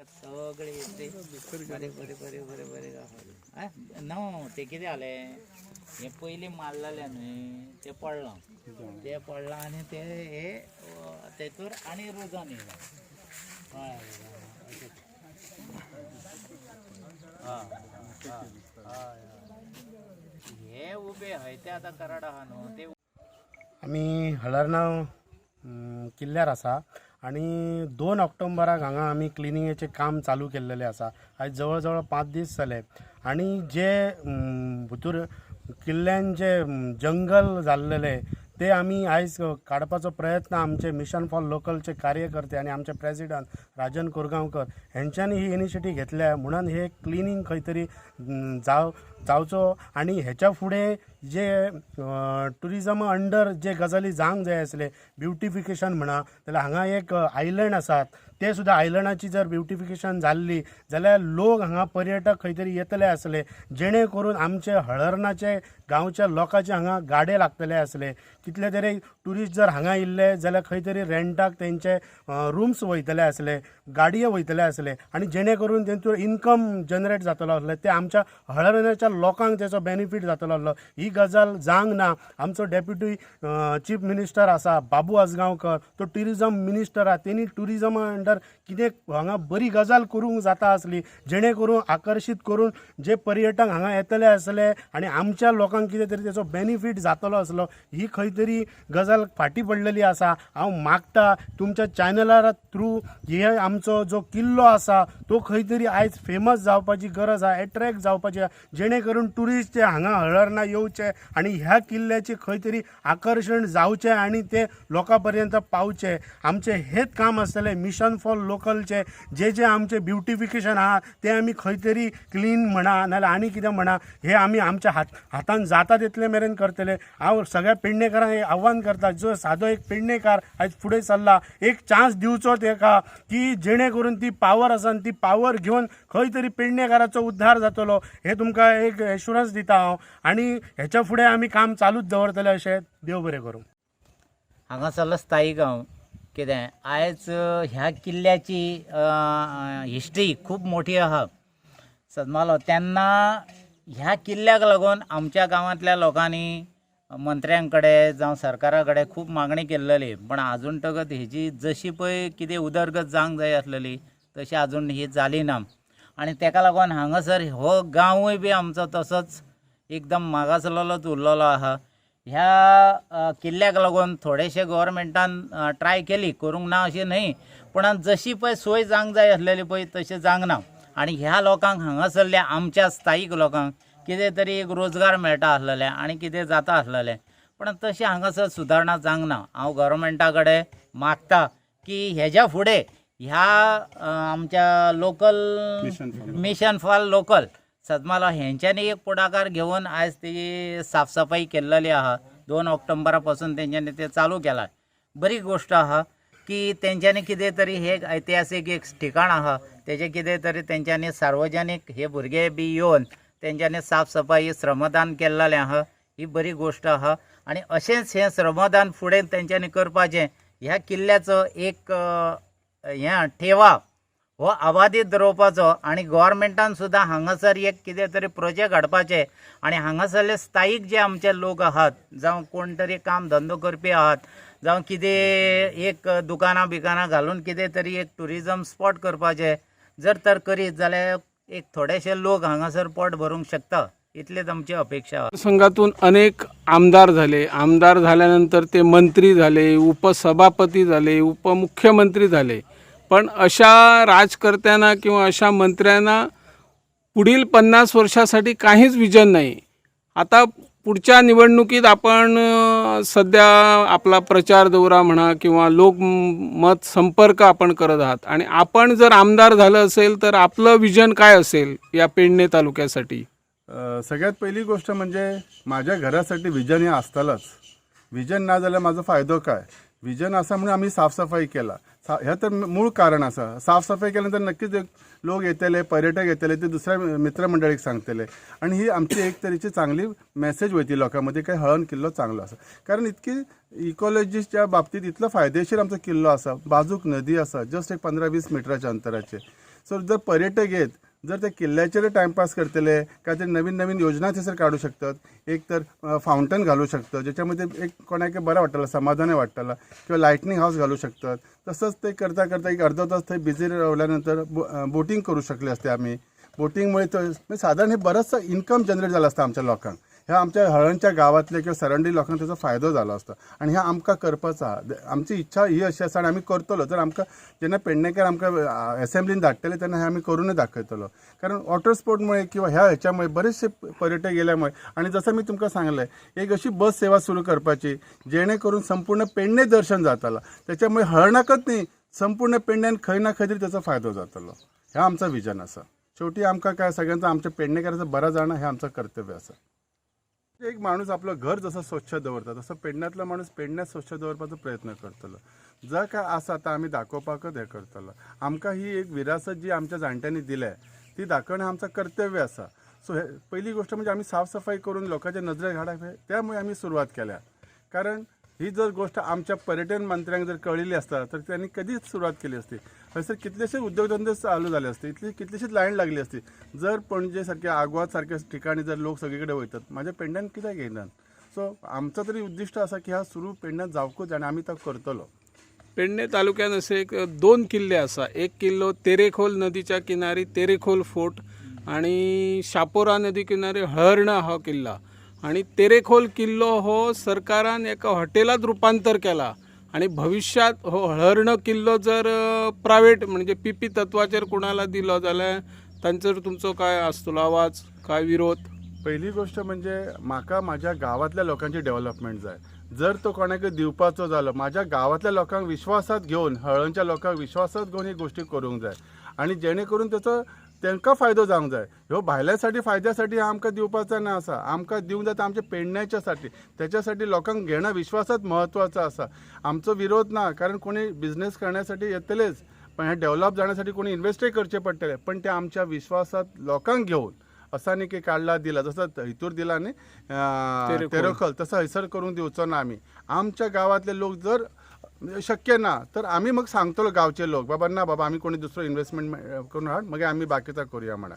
सगळे बरे बरे बरे बरे बरे आहा. न्हू ते कितें जालें, हें पयलीं मारलेलें न्हय तें पडलां, तें पडलां आनी तें हे तेतूर आनी रुजोन येयलां. हय हय हे उबे हय ते आतां कराड आहा न्हू ते. आमी हळर्णा किल्ल्यार आसा आनी 2 ऑक्टोबराक हांगा आमी क्लिनिंगेचें काम चालू केल्लेलें आसा. आयज जवळ जवळ 5 दीस जाले आनी जे भितर किल्ल्यान जे जंगल जाल्लेलें ते आमी आयज काडपाचो प्रयत्न आमचे मिशन फॉर लोकलचे कार्यकर्ते आनी आमचे प्रेसिडंट राजन कोरगांवकर हेंच्यांनी ही इनिशिएटीव घेतल्या म्हणून हे क्लिनींग खंय तरी जावचो आनी हेच्या फुडें जे ट्युरिजम अंडर जे गजाली जावंक जाय आसले ब्युटिफिकेशन म्हणा, जाल्यार हांगा एक आयलंड आसात ते सुद्दां आयलंडाची जर ब्युटिफिकेशन जाल्ली जाल्यार लोक हांगा पर्यटक खंय तरी येतले आसले, जेणे करून आमचे हळर्णाचे गांवच्या लोकांचे हांगा गाडे लागतले आसले. कितले तरी ट्युरिस्ट जर हांगा येयल्ले जाल्यार खंय तरी रेंटाक तेंचे रुम्स वयतले आसले, गाडये वयतले आसले आनी जेणे करून तेंचो इनकम जनरेट जातलो आसले, ते आमच्या हळर्णाच्या लोकांक तेचो बेनिफीट जातलो आसलो. ही गजाल जावंक ना. आमचो डेप्युटी चीफ मिनिस्टर आसा बाबू आजगांवकर, तो ट्युरिजम मिनिस्टर आसा, तेणी ट्युरिजमा अंडर कितें हांगा बरी गजाल करूंक जाता आसली, जेणे करून आकर्शीत करून जे पर्यटक हांगा येतले आसले आनी आमच्या लोकांक कितें तरी तेचो बेनिफीट जातलो आसलो. ही खंय तरी गजाल फाटीं पडलेली आसा. हांव मागता तुमच्या चॅनला थ्रू हे आमचो जो किल्लो आसा तो खंय तरी आयज फेमस जावपाची गरज आसा, एट्रॅक्ट जावपाची आसा, जेणे करून ट्युरिस्ट ते हांगा हळर्णा येवचे आनी ह्या किल्ल्याचे खंय तरी आकर्शण जावचें आनी ते लोकां पर्यंत पावचे. आमचें हेच काम आसतलें मिशन फॉर लोकलचें जे जे आमचें ब्युटिफिकेशन आहा तें आमी खंय तरी क्लीन म्हणा नाजाल्यार आनी कितें म्हणा, हे आमी आमच्या हातान जाता तितले मेरेन करतले. हांव सगळ्या पेडणेकारांक हे आव्हान करता, जो सादो एक पेडणेकार आयज फुडें सरला एक चान्स दिवचो तेका की जेणे करून ती पावर आसा आनी ती पावर घेवन खंय तरी पेडणेकाराचो उद्धार जातलो, हे तुमकां एक एश्युरन्स दिता हांव. आनी हेच्या फुडें आमी काम चालूच दवरतले. अशें देव बरें करूं. हांगासरलो स्थायीक हांव कितें आयज ह्या किल्ल्याची हिस्ट्री खूब मोठी आहा सदमालो. तेन्ना ह्या किल्ल्याक लागून आमच्या गांवांतल्या लोकांनी मंत्र्यां कडेन जावं सरकारा कडेन खूब मागणी केल्लेली, पण आजून तगत हेजी जशी पळय कितें उदरगत जावंक जाय आसलेली तशी आजून ही जाली ना. आनी तेका लागून हांगासर हो गांवूय बी आमचो तसोच एकदम मागासलेलोच उरलेलो आहा. ह्या किल्ल्याक लागून थोडेशे गव्हर्मेंटान ट्राय केली, करूंक ना अशें न्हय, पूण जशी पळय सोय जावंक जाय आसलेली पळय तशें जावंक ना. आनी ह्या लोकांक हांगासरल्या आमच्या स्थायीक लोकांक कितें तरी एक रोजगार मेळटा आसलेलें आनी कितें जाता आसलेलें, पूण तशें हांगासर सुदारणा जावंक ना. हांव गव्हर्मेंटा कडेन मागता की हेज्या फुडें ह्या आमच्या लोकल मिशन फॉर लोकल सदमाला हेंच्यांनी एक पुढाकार घेवन आयज ती साफसफाई केल्लेली आहा. 2 ऑक्टोबरा पासून तेंच्यांनी ते चालू केला. बरी गोश्ट आहा की तेंच्यांनी कितें तरी हे ऐतिहासीक एक ठिकाण आहा तेजें कितें तरी तेंच्यांनी सार्वजनीक हे भुरगे बी येवन तेंच्यांनी साफसफाई श्रमदान केल्लेलें आहा, ही बरी गोश्ट आहा. आनी अशेंच हें श्रमदान फुडें तेंच्यांनी करपाचें. ह्या किल्ल्याचो एक हें ठेवा हो आबादीत दवरपाचो आनी गव्हर्मेंटान सुद्दां हांगासर एक कितें तरी प्रोजेक्ट हाडपाचे आनी हांगासरले स्थायीक जे आमचे लोक आहात जावं कोण तरी काम धंदो करपी आहात जावं कितें एक दुकानां बिकानां घालून कितें तरी एक ट्युरिजम स्पॉट करपाचे जर तर करीत जाल्यार एक थोडेशे लोक हांगासर पोट भरूंक शकता, इतलीच आमची अपेक्षा. संघातून अनेक आमदार झाले, आमदार झाल्यानंतर ते मंत्री झाले, उपसभापती झाले, उपमुख्यमंत्री झाले, पण अशा राजकर्त्यांना किंवा अशा मंत्र्यांना पुढील 50 वर्षासाठी काहीच विजन नाही. आता पुढच्या निवडणुकीत आपण सध्या आपला प्रचार दौरा म्हणा किंवा लोकमत संपर्क आपण करत आहात आणि आपण जर आमदार झालं असेल तर आपलं विजन काय असेल या पेडणे तालुक्यासाठी? सगळ्यात पहिली गोष्ट म्हणजे माझ्या घरासाठी विजन हे आसतालाच. विजन ना जाल्यार म्हाजो फायदो काय? विजन आसा म्हणून आमी साफसफाई केला, हें तर मूळ कारण आसा. साफसफाई केल्या नंतर नक्कीच एक लोक येतले, पर्यटक येतले, ते दुसऱ्या मित्रमंडळीक सांगतले आणि ही आमची एक तरेची चांगली मेसेज वयतली लोकां मदीं काय हळर्ण किल्लो चांगलो आसा. कारण इतकी इकॉलॉजीच्या बाबतीत इतलो फायदेशीर आमचो किल्लो आसा, बाजूक नदी आसा, जस्ट एक 15-20 मिटराच्या अंतराचेर. सो जर पर्यटक येत जर ते किल्ल्याचेर टायमपास करतले काय तरी नवीन नवीन योजना थंयसर काडूं शकतात. एक तर फावंटन घालूं शकतात ज्याच्यामध्ये एक कोणाक बरें वाडटलें, समाधानय वाडटलां, किंवा लायटनींग हावस घालूं शकतात. तसंच ते करता करता एक अर्दो तास थंय बिजी रावल्या नंतर बोटींग करूं शकले असते आमी. बोटिंगमुळे तर साधारण हे बरंचसं इन्कम जनरेट झालं असतं आमच्या लोकांक. ह्या आमच्या हळणच्या गांवांतले किंवा सरावंडींग लोकांक तेचो फायदो जालो आसता आनी हें आमकां करपाचो आहा. आमची इच्छा ही अशी आसा आनी आमी करतलो. जर आमकां जेन्ना पेडणेकर आमकां एसेंब्लीन धाडटले तेन्ना हें आमी करूनय दाखयतलो. कारण वॉटर स्पोर्टमुळे किंवा ह्या हेच्यामुळे बरेचसे पर्यटक गेल्यामुळे, आनी जसं मी तुमकां सांगलें, एक अशी बस सेवा सुरू करपाची जेणे करून संपूर्ण पेडणे दर्शन जातलां. त्याच्यामुळे हळणाकच न्ही, संपूर्ण पेडण्यान खंय ना खंय तरी त्याचो फायदो जातलो. हें आमचो विजन आसा. शेवटी आमकां काय सगळ्यांचो आमच्या पेडणेकारांचो बरो जाणं हें आमचं कर्तव्य आसा. एक माणूस आपलं घर जसं स्वच्छ दवरता तसं पेडण्यांतलो माणूस पेडण्यात स्वच्छ दवरपाचो प्रयत्न करतलो. जर काय आसा तो आमी दाखोवपाकच हें करतलो. आमकां ही एक विरासत जी आमच्या जाणट्यांनी दिल्या ती दाखोवणें आमचं कर्तव्य आसा. सो हे पहिली गोष्ट म्हणजे आमी साफसफाई करून लोकांच्या नजरेक हाडप त्यामुळे आमी सुरवात केल्या. कारण ही जर गोष्ट आमच्या पर्यटन मंत्र्यांक जर कळिल्ली आसता तर त्यांनी कधीच सुरवात केली असती. हयसर कितलेशे उद्योगधंदे चालू झाले असते, इतली कितलीशीच लायन लागली असती. जर पणजे सारखे आगवाद सारख्या ठिकाणी जर लोक सगळीकडे वयतात, म्हाज्या पेडण्यान कित्याक येयनात? सो आमचो तरी उद्दिश्ट आसा की ह्या सुरू पेडण्यात जावकूच आनी आमी तो करतलो. पेडणे तालुक्यात असे एक दोन किल्ले आसा. एक किल्लो तेरेखोल नदीच्या किनारी तेरेखोल फोर्ट आणि शापोरा नदी किनारी हळर्ण हो किल्ला. आणि तेरेखोल किल्लो हो सरकारान एका हॉटेलात रूपांतर केला आणि भविष्यात हो हळर्ण किल्लो जर प्रायवेट म्हणजे पीपी तत्वाचेर कोणाला दिलो जाल्यार तांचेर तुमचो काय आसतलो आवाज, काय विरोध? पहिली गोष्ट म्हणजे म्हाका म्हाज्या गांवांतल्या लोकांची डेव्हलपमेंट जाय. जर तो कोणाकय दिवपाचो जालो, म्हाज्या गांवांतल्या लोकांक विश्वासात घेवन, हळणच्या लोकांक विश्वासात घेवन ही गोष्टी करूंक जाय आनी जेणे करून तेचो तांकां फायदो जावंक जाय. ह्यो भायल्यासाठी फायद्यासाठी आमकां दिवपाचो ना आसा, आमकां दिवंक जाय आमच्या पेडण्याच्या साठी. त्याच्यासाठी लोकांक घेणं विश्वासात म्हत्वाचो आसा. आमचो विरोध ना, कारण कोणी बिझनेस करण्यासाठी येतलेच, पण हे डेव्हलप जाण्यासाठी कोणी इन्व्हेस्टय करचे पडटले, पण ते आमच्या विश्वासात लोकांक घेवन असा न्ही की काडला दिला, जसं हितूर दिला न्ही तेरेखोल, तसं हयसर करूंक दिवचो ना आमी. आमच्या गांवांतले लोक जर शक्य ना तर आमी मग सांगतलो गांवचे लोक, बाबा ना बाबा आमी कोणी दुसरो इन्व्हेस्टमेंट करून हाड, मागीर आमी बाकीचा करूया म्हणा.